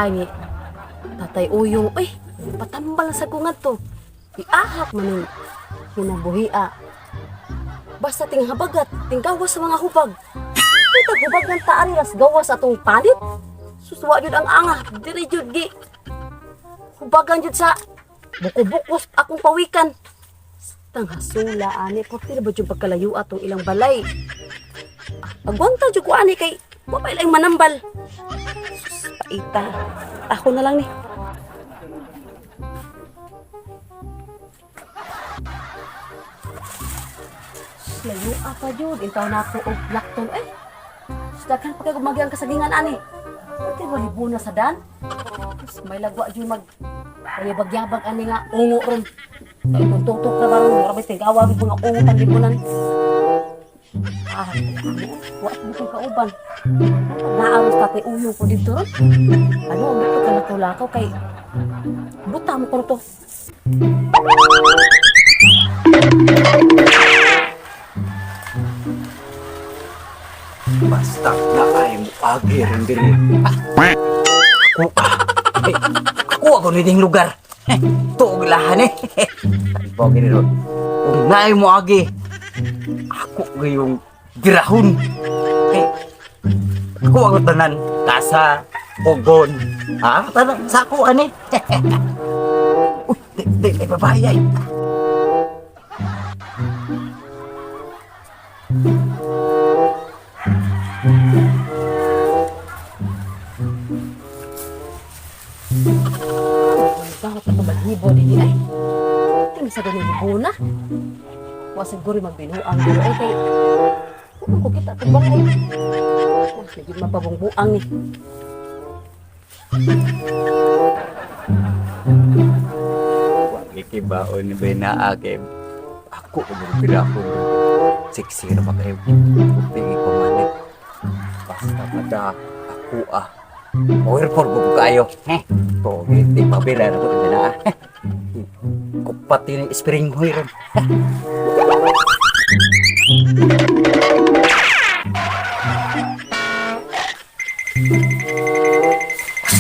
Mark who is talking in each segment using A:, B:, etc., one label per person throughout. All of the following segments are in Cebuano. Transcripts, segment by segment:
A: Balay ni Tatay Uyong. Ay, patambal sa ko ngadto. Iahak man ning kinabuhia. Basta ting habagat, ting gawas sa mga hubag. Kita hubag ng taari ras gawas atong panit. Suswa jud ang anga, diri jud gi. Hubagan jud sa buko-bukos akong pawikan. Tang hasula ani, pati ba jud pagkalayo atong ilang balay. Agwanta jud ko ani kay wa pa ilang manambal. Sus, paita. Ako na lang ni. Sus, layo pa jud. Intaw na ako og lakton eh. Sus, daghan pa kay gumagi ang kasagingan ani. Pati ba libuna sa dan? Sus, may lagwa jud mag yabag-yabag ani nga ungo ron. Ay, kung tutok na ba ron, mura ba tigawa mga ungo pang libunan. Ah, wa mo kong kauban. Naaros tatay Uyong ko dito ron. Ano, ang dito ka natulakaw kay buta mo ko to.
B: Basta na ay mo agi rin diri. Ako ah. Eh, ako ako ni ding lugar. Eh, tuog lahan eh. Bogi ni ron. Kung naay mo agi, ako gayong girahon. Eh, ako ang tanan kasa ogon. Ha? Tanan sa ako ani. Uy, di, di, di, babae ay.
A: Bakit ako malhibo din ay? Tingin sa ganun libuna. Wa siguro magbinuang dito ay kay kung ko kita itong balay. Wah, medyo mapabungbuang ni.
B: Wagi kibaon ni Bena agi. Ako ang girahon. Siksi ra ba kayo? Puti pamalit. Basta mada ako ah. Powerful ko kayo. Heh. To, di pabila na ko na. Kupat ni spring hoy ron.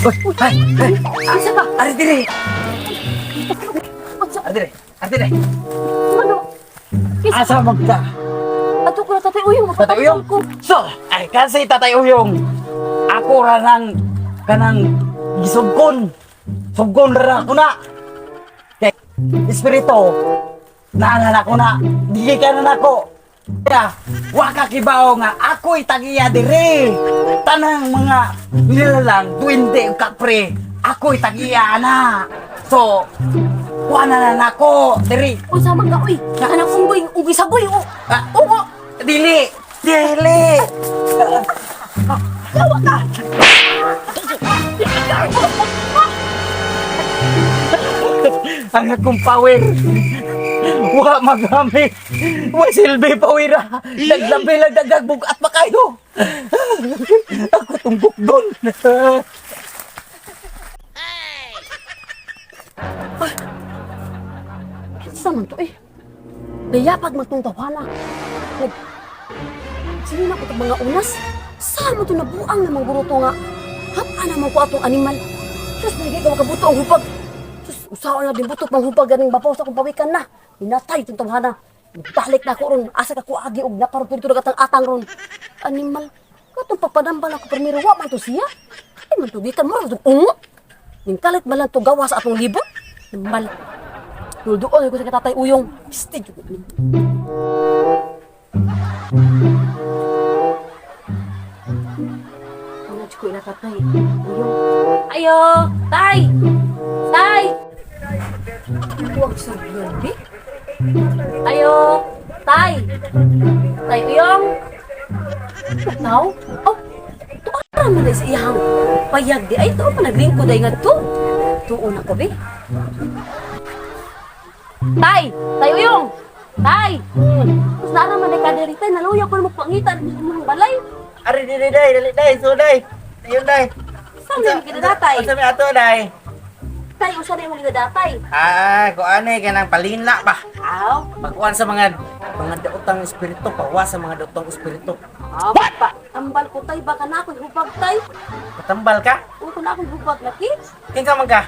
B: Uy, ay, ay,
A: Asa ba?
B: ari dire.
A: Unsa?
B: Ari dire. Ari dire.
A: Ano? Kisa,
B: Asa magka?
A: ato ko na Tatay Uyong.
B: Tatay Uyong?
A: Ko.
B: So, ay kasi Tatay Uyong, ako ra nang kanang gisugkon. Sugkon ra ako na. Kay espiritu, naalala ko na, di ka na nako. Kaya, wa ka kibaw nga ako'y tagiya dire. Tanang mga nilalang, duwende ug kapre, ako'y tagiya na. So, kuha na na nako diri.
A: Unsa man ka, uy? Kanang unggoy, unggoy sagoy, oh.
B: Ah,
A: Ungo.
B: Dili! Dili!
A: Yawa ka.
B: Ang akong power. Wa magamit. Wa silbi pawira. Naglabi lang dagdag bugat pa kayo. Ako tumbok doon.
A: Kinsa man to eh? Dayapag man tong tawana. Nag Sino na ko itong mga unas? Saan mo ito nabuang namang guro to nga? Hapa naman ko atong animal. Sus, nagigay ka makabuto ang hubag. Sus, usaon na din buto pang hubag ganing babaw sa akong pawikan na. Hinatay itong tawhana. Balik na ako ron. Asa ka ko agi og naparong dito atang atang ron. Animal. Katong pagpadambal ako primero, wa man to siya. Ay man to gikan mo ron ungo. Ning kalit man lang to gawa sa atong libon. Animal. Tulduon ko sa katatay Uyong. Piste jud ni. Ano ko ila tatay Uyong. Ayo, tay. Tay. Huwag sa bi. Ayo, tay. Tay Uyong. Tao? Oh, tuara man na sa iyang payag di ay tuo pa naglingkod ay ngadto. Tuon ako bi. Tay! Tay Uyong! Tay! Tapos na naman ay kadiri tay, naluya ko na magpangitan sa mga balay.
C: Ari dili day, dali day, so day. Ayun day.
A: Saan na kita tatay?
C: Unsa may ato day?
A: Tay, unsa na imong gidadatay?
B: Ah, kuan eh kanang palinla ba?
A: Aw,
B: Pagkuan sa mga daotang espiritu, pawa sa mga daotang espiritu.
A: aw, pa, tambal ko tay, baka na ako'y hubag tay.
B: Patambal ka?
A: Uko na ako'y hubag laki.
B: Kinsa man ka?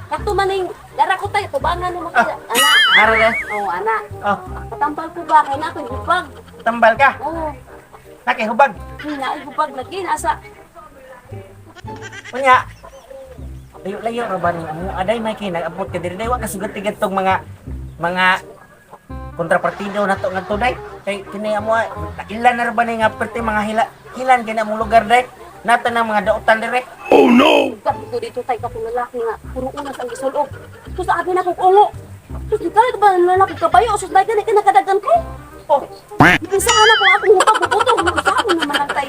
A: Kato maning, dara ko tay, tubangan mo makaya. Ana,
B: Ara na.
A: oh, ana.
B: Oh,
A: Patambal ko ba, kay na ako'y hubag.
B: tambal ka.
A: Oh,
B: Naki hubag.
A: na ay hubag lagi, nasa.
B: Unya. Layo-layo ra ba ning amo aday may kay nag-abot ka diri day wa ka sugat tong mga kontrapartido nato ngadto day. Kay kini amo ilan na ra ba ni nga perti mga hila hilan kini among lugar day. Nata na mga daotan dire.
A: Gabi ko dito tay, katong lalaki nga, puro unas ang gisulog. Sus, abi na kong ungo. Sus, di ka ba ng lalaki kabayo? Sus, dahil ka nakadagan ko.
B: Oh,
A: Bisa na kung akong hubag, bubutong, magsahon naman ang tay.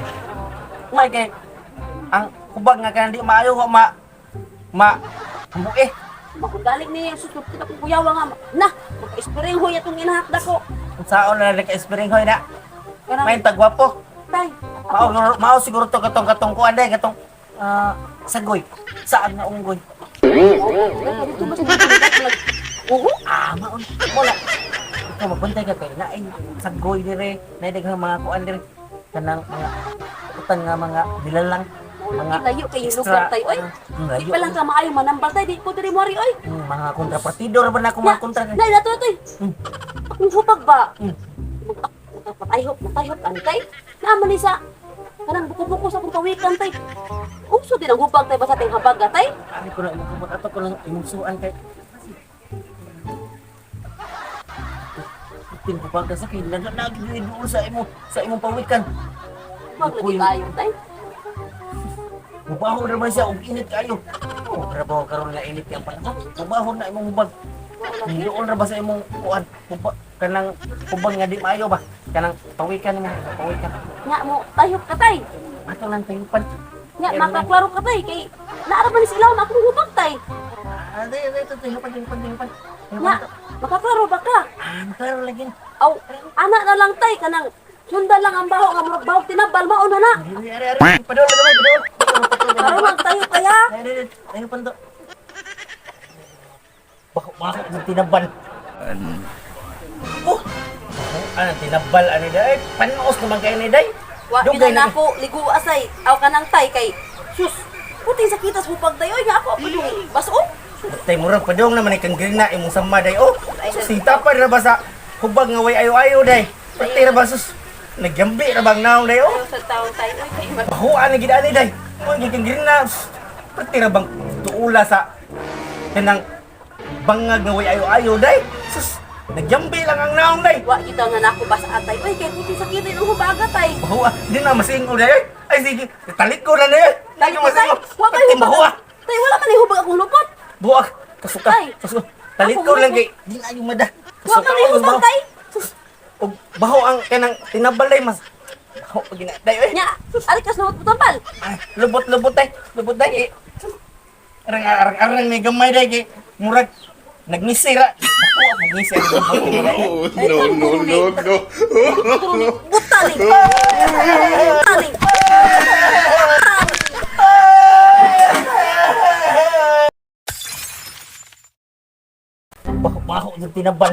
B: may kay ang hubag nga kanang di maayo wa ma ma eh.
A: Makugaling niya, sus, kita kong kuyawa nga. Na, maka-ispiring hoy atong inahakda ko.
B: Unsaon na naka-ispiring hoy na.
A: Kanang,
B: May tagwapo.
A: tay,
B: Mao mao siguro to katong katong kuan day katong sagoy. Saan nga unggoy?
A: dito ba sa Oo,
B: Ah, maon. Wala. Ikaw magbantay ka kay naay sagoy dire, naay daghang mga kuan dire kanang mga utan nga mga nilalang mga
A: layo kay yung lugar tay, oy.
B: Layo.
A: Di pa lang ka maayo manambal tay, di ko diri mo oy.
B: Mga kontrapartido ra ba na ako mga kontra.
A: Nay, nato tay. Akong hubag ba?
B: Mm.
A: Magpatayhop, matayhop ani tay. Naaman ni sa kanang buko-buko sa akong kawikan tay. Uso din ang hubag tay basta ting habaga tay.
B: Ari ko na imong kumot ato ko lang imong suan kay Itin ko pa sa kay nag doon sa imong pawikan.
A: Wag lagi kayo tay.
B: Mubaho ra man siya og init kayo. Oh, trabaho karon nga init kay ang panahon. Mubaho na imong hubag.
A: Wala lagi.
B: Doon ra ba sa imong kuan? Huba, kanang hubag nga di maayo ba? Kanang pawikan mo, pawikan.
A: Nga mo tayhop ka tay.
B: Ato lang tayupan.
A: Nga makaklaro ka tay kay naara man ni sila ang akong hubag tay.
B: Ah, di di ito tayupan, tayupan, tayupan.
A: Nga makaklaro ba ka?
B: Ah, maklaro lagi.
A: Aw, ana na lang tay kanang sundan lang ang baho nga murag bahog tinabal mao na na.
B: Ari ari ari, padol gamay, padol.
A: Karon lang tayo kaya.
B: Ari ari, tayupan to. Bako bako ng tinabal. Oh. Ano tinabal ani day? Panos naman kay ni day.
A: Wa
B: Dugay
A: gid na ako ligo asay aw kanang tay kay sus. Puting sakita sa hubag tay oy nga ako pa yung baso.
B: Tay murag padong naman ikang green na imong sama day. Oh, sus sita pa ra ba sa hubag nga way ayo-ayo day. Pati ra ba sus nagyambi ra bang naong day oh.
A: Sa tawo tay oy kay
B: Bahuan na gid ani day. Mo gid kang green na. Pati ra bang tuula sa kanang bangag nga way ayo-ayo day. Sus nagyambi lang ang naong day.
A: Wa gid nga nako basa atay oy kay puting sakita ng hubaga tay.
B: Bahuan di na masingo day. Ay sige, talikod ko na day.
A: Tay
B: Di na masingo.
A: wa kay
B: Pati
A: hubag.
B: bahuan.
A: Tay wala man hubag akong lupot.
B: Buak, kasuka.
A: Tay.
B: Kasuka. Talikod
A: Ako,
B: lang kay di na yung mada.
A: Wa man hubag tay.
B: Sus. Og baho ang kanang tinabalay mas baho pag gina day oy.
A: Nya, ari kas nawat tambal.
B: Ay, lubot-lubot day. Lubot day. Eh. Sus. Arang arang arang ni gamay day kay murag nagnisira. Ako ang nagnisira.
C: Oh, no, no, no, no.
A: Buta ni. Buta ni.
B: Baho baho yung tinabal.